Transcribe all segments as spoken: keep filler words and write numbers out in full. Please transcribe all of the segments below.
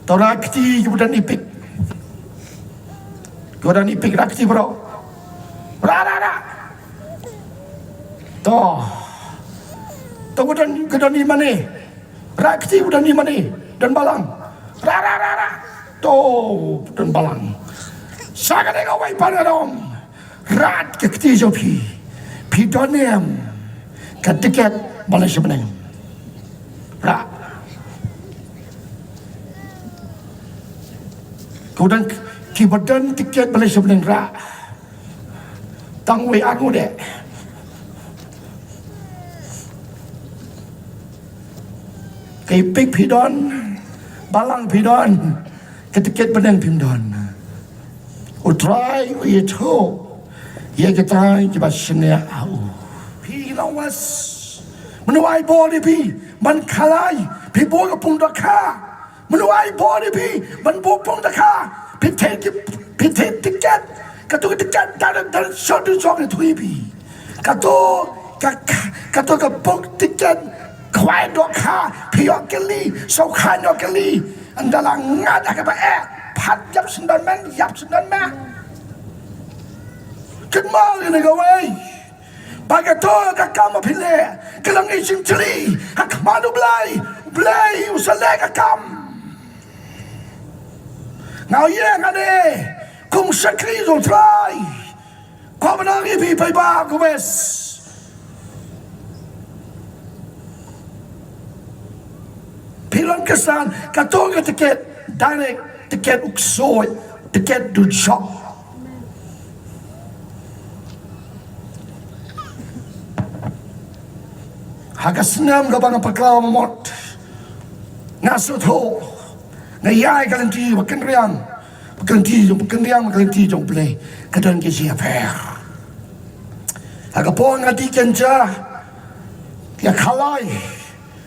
To rah kti kiba don ipik. Kiba don ipik, rah kti baroh. Rah, rah, rah. To. To kiba don, kiba don imane. Rah kti kiba don imane. Don balang. Rah, rah, rah, rah. To, don balang. Sa kane kawei pat nga ong. Rah ka kti jong phi. Phi don ne em ka tiket ba leit sha bneng? Rah. Kiba don, kiba don tiket ba leit sha bneng, rah. Tang wei, ar ngut de. Ka ipik phi don, balang phi don, ka tiket bneng phim don. U Trai u ïathuh ïa kita kiba shaniah ha u. Phi long was. Mano ai bor ïa phi ban khalai? Phi buh ka pung dohkha. Mano ai bor ïa phi ban buh pung dohkha? Phi theh ki, phi theh tiket. Kato ka tiket da da da sot du jong ïathuh ïa phi. Kato ka, kato ka pung tiket khwai dohkha, phi ïoh kylli, sngewkhan ïoh kylli. Ynda la ngat ha kaba eh, pat ïap sngewdon men, ïap sngewdon men. Kynmaw ïa kane kawei. Ba kato ka kam ba phi leh ka long i jingthylli ha khmat U Blei. U Blei u sa leh ka kam. Nga ïeng hangne kum shakri jong U Trai. Ko ba nang ïa phi paidbah ko bes. Phi long Khristan, kato ka tiket direct, tiket u ksuid, tiket dujok. Ha ka snem kaba nga bakla mot, nga sngewthuh, nga ïai ka lynti ba kynriang, ba ka lynti jong, ba kynriang, ba ka lynti jong U Blei ka don ka jingïapher. Ha ka por nga dih kynja, ïa khalai,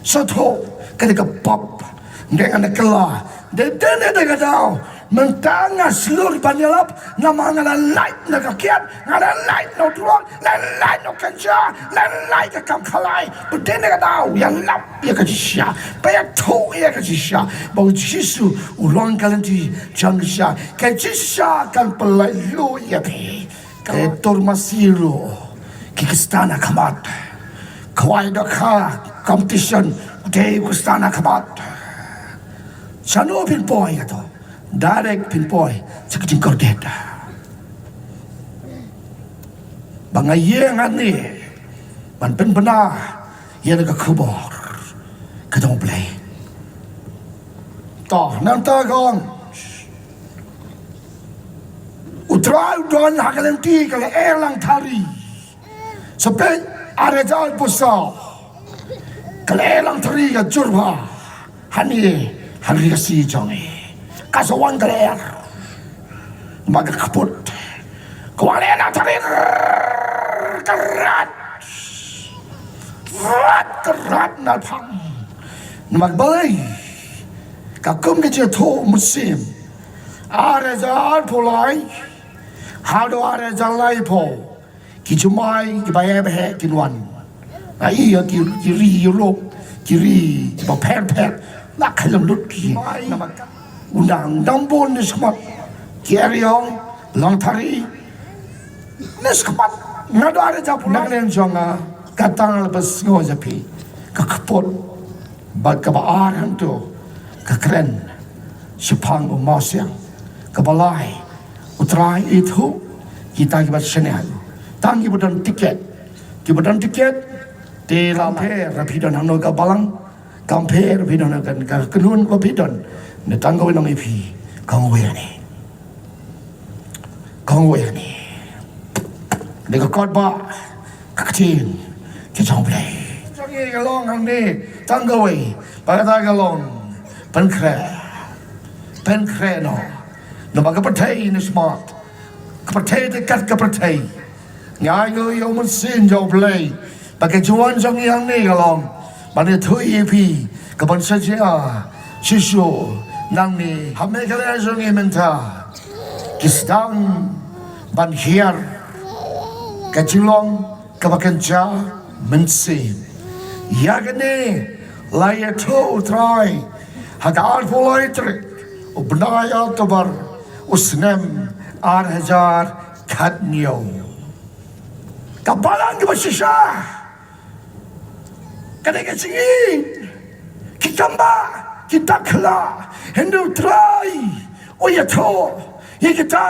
sngewthuh, ka dei ka pop. Nga dei, nga dei kylla. Dei, dei, dei, dei ka daw. Mynta nga shlur ban ïalap, namar nga la lait na ka kiad, nga la lait na u drok, la lait na u kynja, la lait na ka kam khalai. Ba dei, dei ka daw ïalap ïa ka jingshisha, ba ïathuh ïa ka jingshisha ba U Jisu u long ka lynti jong ka jingshisha. Ka jingshisha kan pynlait luid ïa phi. Ka tur masi ruh ki Khristan ha khmat. Khwai dohkha competition, u dei u Khristan ha khmat. Shano phin poi kato? Direct phin poi sha ka jingkordit. Ba nga ïeng hangne ban pynbna ïa ka khubor ka jong U Blei. To, nangta ka ong, U Trai u don ha ka lynti ka lyer langthari. Sa peit, ar hajar arphew saw, ka lyer langthari ka jur bha hangne ha ri Khasi jong ngi. Ka sa wan ka lyer, namar ka kput. Ka wan ka lyer langthari, ka rat, rat, ka rat na phang. Namar balei? Ka kum ka jingïathuh mynsiem. Ar hajar arphew lai haduh ar hajar laiphew, ki jumai kiba heh ba heh kin wan. Nga i ïa ki, ki ri Europe, ki ri kiba pher pher, la khlem lut ki. Namar u dang dang bun ne smat, ki eriong langthari ne smat. Nga da re jap na kren jong nga, ka tang la ba sngew ja phi ka kput. Bad kaba ar hangto ka kren shaphang u mawsiang. Kaba lai, U Trai u ïathuh kita kiba shaniah. Tang kiba don tiket, kiba don tiket te la pher, phi don hangno ka balang, kam pher phi don ka, ka kynhun ba phi don. Ne tang kawei nong ïa phi, kong wei ne. Kong wei ne. Dei ka kot ba ka ktien ka jong U Blei. Jong ngi ka long hangne tang kawei, ba kata ka long pynkhreh. Pynkhreh noh. Namar ka pyrthei ne smat, ka pyrthei te kat ka pyrthei. Nga ai nguh ïa u Mynsiem jong U Blei ba ka jingwan jong ngi hangne ka long ban ïathuh ïa phi kaban sa jia shisha nangne ha Meghalaya jong ngi mynta. Ki sdang ban hiar ka jinglong kaba kynja mynsiem. Ïa kane la ïathuh U Trai ha ka arphew lai tarik U bnai October u snem ar hajar khatñiew. Ka balang kaba shisha. Ka dei ka jingïeit. Ki kamba, ki takla. Hynrei u Trai u ïathuh ïa kita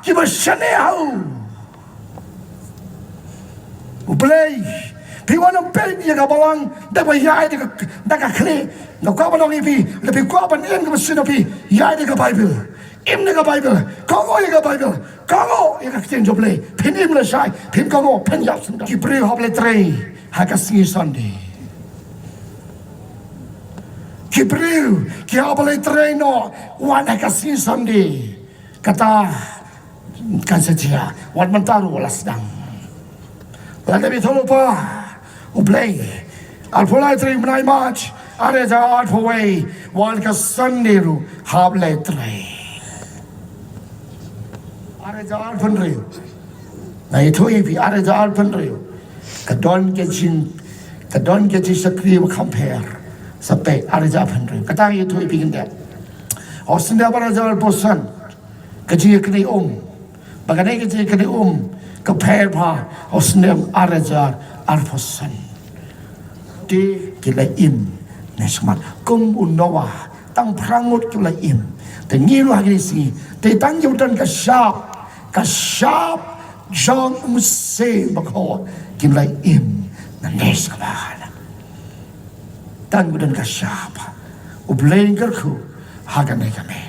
kiba shaniah ha u. U Blei, phi wan ym peit ïa ka balang da ba ïaid da ka, da ka khlieh. Nga kwah ban ong ïa phi, lada phi kwah ban im ka mynsiem, phi ïaid da ka Baibl. Im da ka Baibl, kohnguh ïa ka Baibl, kohnguh ïa ka ktien jong U Blei. Phin im lashai, phin kohnguh, phin ïap sngewdon. Ki briew hap leit trei ha ka sngi Sunday. Ki briew ki hap leit trei noh wat ha ka sngi Sunday. Kata kan sa jia wat mynta ruh la sdang. Lada phi ïathuh lypa, U Blei, arphew lai tarik bnai March, ar hajar arphew wei, wat ka Sunday ruh hap leit trei. Ar hajar arphew hynriew. Nga ïathuh ïa phi, ar hajar arphew hynriew ka don ka jing, ka don ka jingshakri ba kham pher. Sa peit ar hajar arphew hynriew. Kata nga ïathuh ïa phi khyndiat. Ha u snem ar hajar arphew san, ka jingïakynduh um. Ba kane ka jingïakynduh um ka pher bha ha u snem ar hajar arphew san. Te ki la im ne shakhmat kum u Noah, tang phra ngut ki la im. Te ngi ruh ha kine ki sngi, te tang ki ba don ka shap, ka shap jong u Mynsiem Bakhuid, ki la im ne shakhmat. Tang ki ba don ka shap. U Blei un kyrkhu ha kane ka met.